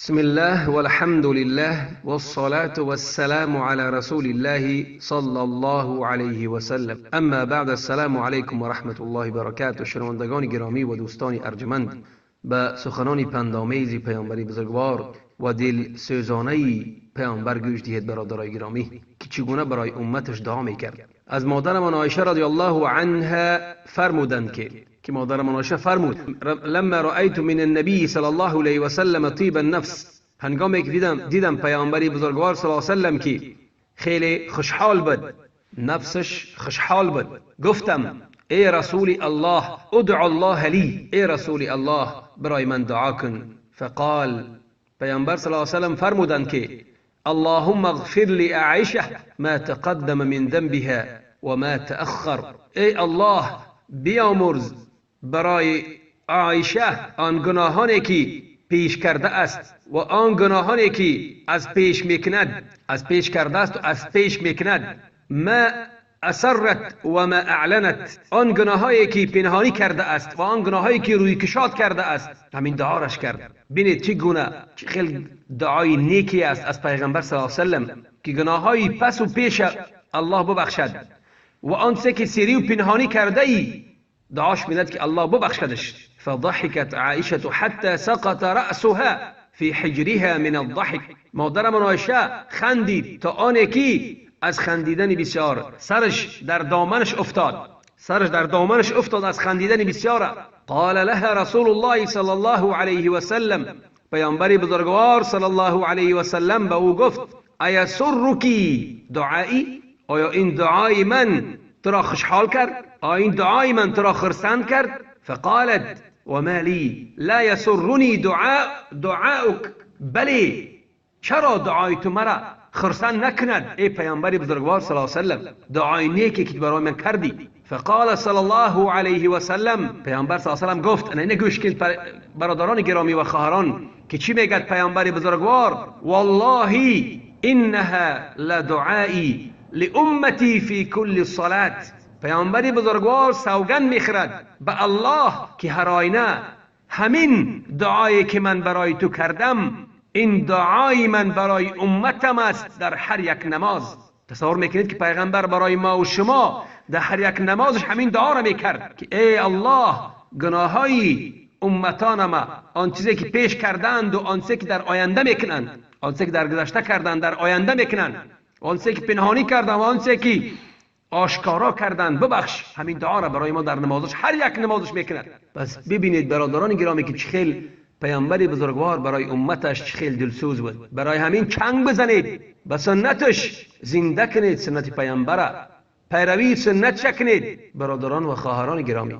بسم الله والحمد لله والصلاة والسلام على رسول الله صلى الله عليه وسلم. اما بعد، السلام علیکم و رحمت الله برکاته. شنوندگان گرامی و دوستان ارجمند، به سخنان پندآمیز پیامبری بزرگوار و دل سوزانه پیامبر گوش دهید برادرای گرامی، که چگونه برای امتش دعا میکرد. از مادرمان عایشه رضی الله عنها فرمودند که مادرمان عایشه فرمود: لما رأیت من النبی صلی الله علیه و سلم طیب النفس، هنگامی که دیدم پیامبری بزرگوار صلی الله علیه و سلم که خیلی خوشحال بود، نفسش خوشحال بود، گفتم: ای رسول الله، ادعو الله لی، ای رسول الله برای من دعا کن. فقال، پیامبر صلی الله علیه و سلم فرمودند که اللهم اغفر لعایشه ما تقدم من ذنبها و ما تأخر. ای الله، بیامرز برای عایشه آن گناهانی که پیش کرده است و آن گناهانی که از پیش میکند، از پیش کرده است و از پیش میکند. ما اسرت و ما اعلنت، آن گناهایی که پنهانی کرده است و آن گناهایی که روی کشاد کرده است. همین دعا رش کرد. ببینید چه گونه، چه خیلی دعای نیکی است از پیغمبر صلی الله علیه و سلم که گناههای پس و پیش الله ببخشد و آنچه که سری و پنهانی کرده ای دعاش میند که الله ببخشدش. فضحكت عائشة حتى سقط رأسها في حجرها من الضحك. مادرمان عایشه خندید تا آنکی از خندیدن بسیار سرش در دامنش افتاد، سرش در دامنش افتاد از خندیدن بسیار. قال لها رسول الله صلی الله علیه و سلم، پیامبر بزرگوار صلی الله علیه و سلم به او گفت: ایسرک دعایی، آیا این دعای من تو را خوشحال کرد؟ آیا این دعای من تو را خرسند کرد؟ فقالت وما لی لا یسرنی دعاؤک، بله چرا دعای تو مرا خرسند نکند ای پیامبر بزرگوار صلی الله علیه و سلم، دعای نیکی که برای من کردی. فقال صلی الله علیه و سلم، پیامبر صلی الله علیه و سلم گفت، نه گوش کنید برادران گرامی و خواهران که چی میگد پیامبر بزرگوار: والله انها لدعایی لامتی فی کل صلاه. پیامبر بزرگوار سوگند میخورد به الله که هر آینه همین دعایی که من برای تو کردم، این دعای من برای امتم است در هر یک نماز. تصور میکنید که پیغمبر برای ما و شما در هر یک نمازش همین دعا را میکرد که ای الله، گناههای امتان ما، آن چیزی که پیش کردند و آن چیزی که در آینده میکنند، آن چیزی که در گذشته کردند در آینده میکنند، آن چیزی که پنهانی کردند و آن چیزی که آشکارا کردند ببخش. همین دعا را برای ما در نمازش، هر یک نمازش میکند. پس ببینید برادران گرامی که خیلی پیامبر بزرگوار برای امتش خیلی دلسوز بود. برای همین چنگ بزنید به سنتش، زنده کنید سنت پیامبر، پیروی سنت کنید برادران و خواهران گرامی.